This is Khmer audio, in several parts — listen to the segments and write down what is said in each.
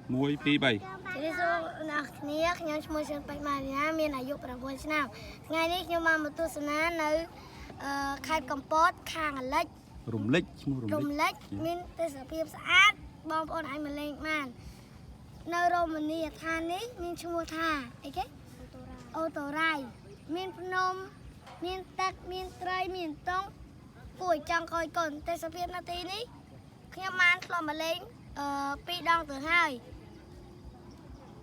1 2 3 ជម្រាបសួរអ្នកគ្នាខ្ញុំឈ្មោះសឿនពេជ្រម៉ារីណាមានអាយុ9ឆ្នាំថ្ងៃនេះខ្ញុំបានមកទស្សនានៅអឺខេត្តកំពតខាងអាលិច រំលេចឈ្មោះរំ រំ លេច លេចមានទេសភាពស្អាតបងប្អូនអាចមកលេងបាននៅរមណីយដ្ឋាននេះមានឈ្មោះថាអីគេអូតូរ៉ៃមានភ្នំមានទឹកមានត្រីមានតង់គួរឲ្យចង់កយកូនទេសភាពនៅទីនេះខ្ញុំបានធ្លាប់មកលេងអឺពីរដងទៅហើយ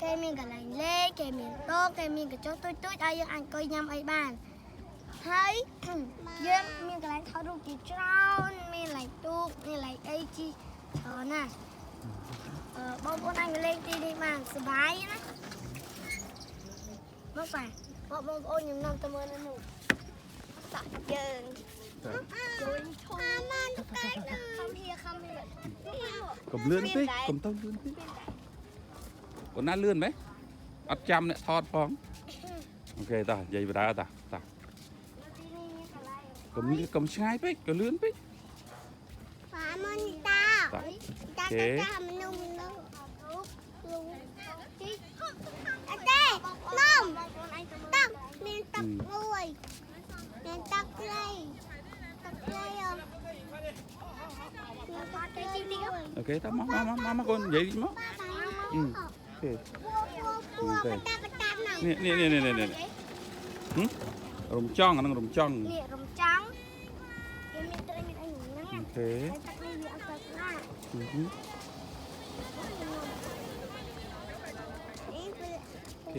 គេមានកន្លែងលេងគេមានតូបគេមានកញ្ចុះទូចទូចឲ្យយើងអាចអង្គុយញ៉ាំអីបានហើយ យើងមានកន្លែងថតរូបជាច្រើនមានកន្លែងទូកមានកន្លែងអីជីច្រើនណាស់អឺបងប្អូនអាចមកលេងទីនេះបានសប្បាយណាមកប៉ាមកបងប្អូនខ្ញុំនាំទៅមើលនៅនោះ តោះយើងជួយឈូ អាម៉ានកាច់ខំហៀខំហៀ កុំលឿនពេកកុំទៅលឿនពេកអូនណាលឿនម៉េចអត់ចាំអ្នកថតផង OK តោះនិយាយបដាតោះតោះ នៅទីនេះមានកន្លែង កុំកុំឆ្ងាយពេកក៏លឿនពេក ប៉ាមុនតា តោះ តា គេ តាមនុស្សមនុស្សរូបរូបជីអត់ទេនំទឹកមានទឹកមួយមានទឹកត្រីទឹកត្រីអត់មានទឹកត្រីជីតិច OK តោះមកមកមកមកកូននិយាយមក អឺ OK ពួពួបតាបតាណា នេះនេះនេះនេះនេះហឹមរំចង់អាហ្នឹងរំចង់ នេះរំចង់វាមានត្រីមានអីហ្នឹង អូខេ ហើយទឹកនេះវាអត់ទៅណា ហឹម OK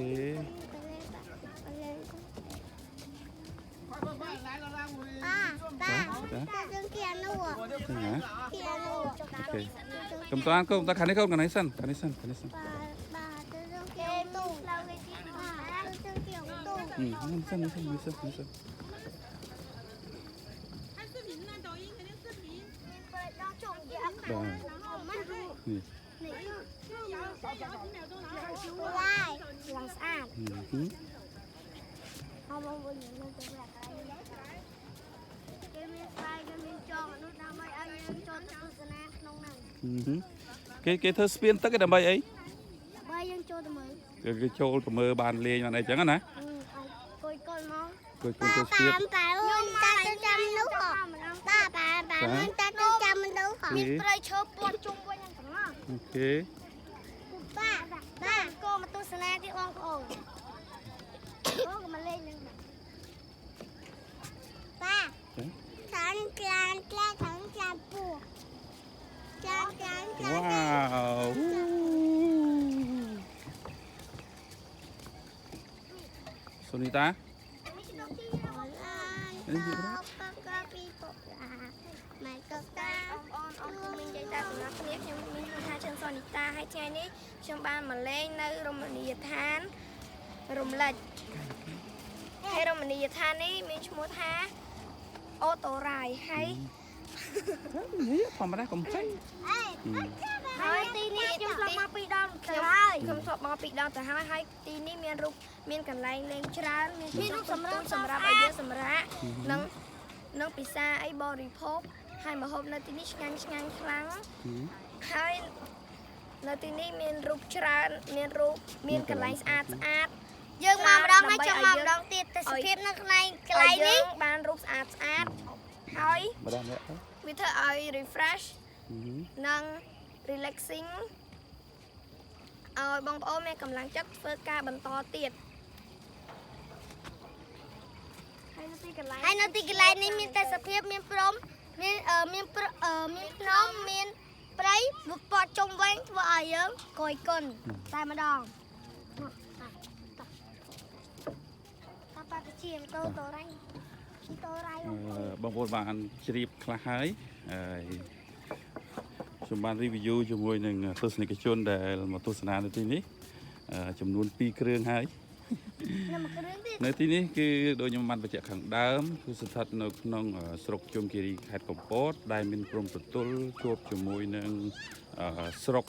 ប៉ាប៉ា ចា តាយើងគេនោះ ណា គេនោះ OK កុំតានកូនតាខាងនេះកូនខាងនេះសិនខាងនេះសិនខាងនេះសិន ប៉ាប៉ាទៅយើងគេទូផ្លូវគេទីប៉ាទៅយើងគេទូ ហឹមនេះសិននេះសិននេះសិននេះសិន 看视频呢，抖音肯定视频。 មានព្រៃដល់ជុំគេអត់ បាទ នេះ នេះ 再摇几秒钟，然后 ឡាយឡើងស្អាត ហឹម មកមកវិញនឹងទៅកន្លែងនេះគេមានស្វាយគេមានចងអនុដើម្បីឲ្យយើងចូលទៅទស្សនាក្នុងហ្នឹង ហឹមគេគេធ្វើស្ពានទឹកឯដើម្បីអី បើយើងចូលទៅមើល គេគេចូលទៅមើលបានលេងបានអីចឹងណា អឺឲ្យកុយកុលមក គេចូលទៅស្ពាន ប៉ាអូនតាទៅចាំនោះប៉ាប៉ាប៉ាអូនតាទៅចាំនោះមានព្រៃឈើព័ទ្ធជុំវិញហ្នឹងទាំងអស់ OK ប៉ាប៉ាកូមកទស្សនាទៀតបងប្អូនអូក៏មកលេងនឹងប៉ាតានក្លានក្លានទាំងចាំពូចានចានចាន វ៉ាវសូនីតានេះនិយាយ កកពីពឡាម៉ែកតា បងប្អូនអរគុណមាននិយាយតាសម្រាប់គ្នាខ្ញុំមានឈ្មោះថាឈិនសនិតាហើយថ្ងៃនេះខ្ញុំបានមកលេងនៅរមណីយដ្ឋានរំលេចហើយរមណីយដ្ឋាននេះមានឈ្មោះថាអូតូរ៉ៃហើយ នេះធម្មតាកុំចេញ ហើយទីនេះខ្ញុំធ្លាប់មកពីរដងទៅ ខ្ញុំ ហើយ ខ្ញុំធ្លាប់មកពីរដងទៅហើយហើយទីនេះមានរូបមានកន្លែងលេងច្រើនមាន មានរូបសម្រាប់ សម្រាប់ឲ្យយើងសម្រាកនិងនិងពិសាអីបរិភោគហើយម្ហូបនៅទីនេះឆ្ងាញ់ឆ្ងាញ់ខ្លាំង ហើយនៅទីនេះមានរូបច្រើនមានរូបមានកន្លែងស្អាតស្អាត យើងមកម្ដងហើយចង់មកម្ដងទៀតទេសភាពនៅកន្លែងកន្លែងនេះ ឲ្យយើងបានរូបស្អាតស្អាតហើយ ម្ដងម្នាក់ទៅ វាធ្វើឲ្យ refresh ហឹម និង relaxing ឲ្យបងប្អូនមានកម្លាំងចិត្តធ្វើការបន្តទៀតហើយនៅទីកន្លែង ហើយនៅទីកន្លែងនេះមានទេសភាពមានព្រំមានអឺមានព្រអឺមានភ្នំមានព្រៃវាព័ទ្ធជុំវិញធ្វើឲ្យយើងកយគុណតែម្ដងមកតាតាតាជាម៉ូតូតរ៉ៃតរ៉ៃ អឺបងប្អូនបានជ្រាបខ្លះហើយហើយខ្ញុំបាន review ជាមួយនឹងទស្សនិកជនដែលមកទស្សនានៅទីនេះអឺចំនួន2គ្រឿងហើយ នៅមួយគ្រឿងទៀត នៅទីនេះគឺដូចខ្ញុំបានបញ្ជាក់ខាងដើមគឺស្ថិតនៅក្នុងអឺស្រុកជុំគិរីខេត្តកំពតដែលមានព្រំប្រទល់ជួបជាមួយនឹងអឺស្រុក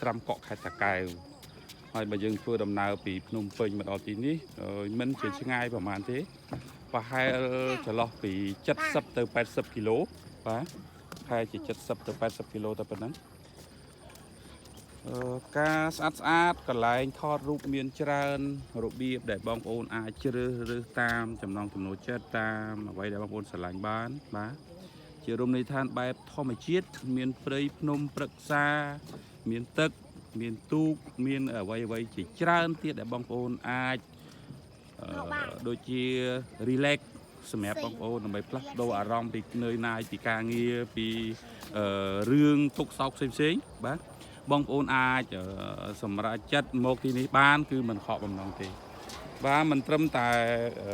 ត្រាំកក់ខេត្តតាកែវហើយបើយើងធ្វើដំណើរពីភ្នំពេញមកដល់ទីនេះអឺមិនជាឆ្ងាយប្រហែលទេប្រហែលចន្លោះពី70ទៅ80គីឡូបាទប្រហែលជា70ទៅ80គីឡូតែប៉ុណ្ណឹង ការស្អាតស្អាតកន្លែងថតរូបមានច្រើនរបៀបដែលបងប្អូនអាចជ្រើសរើសតាមចំណង់ចំណូលចិត្តតាមអ្វីដែលបងប្អូនស្រឡាញ់បានបាទជារមណីយដ្ឋានបែបធម្មជាតិមានព្រៃភ្នំព្រឹក្សាមានទឹក មានទូកមានអ្វីអ្វីជាច្រើនទៀតដែលបងប្អូនអាចអឺដូចជា relax សម្រាប់បងប្អូនដើម្បីផ្លាស់ប្ដូរអារម្មណ៍ពីនឿយណាយពីការងារពីអឺរឿងទុក្ខសោកផ្សេងៗបាទបងប្អូនអាចអឺសម្រេចចិត្តមកទីនេះបាន គឺមិនខកបំណងទេ បាទមិនត្រឹមតែអឺ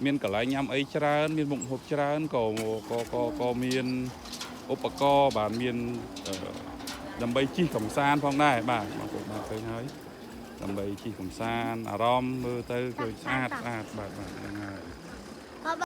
មានកន្លែងញ៉ាំអីច្រើន មានមុខម្ហូបច្រើនក៏ក៏ក៏ក៏មានឧបករណ៍បាទមានអឺ ដើម្បីជិះកំសាន្តផងដែរបាទបងប្អូនបានឃើញហើយដើម្បីជិះកំសាន្តអារម្មណ៍មើលទៅឃើញស្អាតស្អាតបាទបាទហ្នឹងហើយ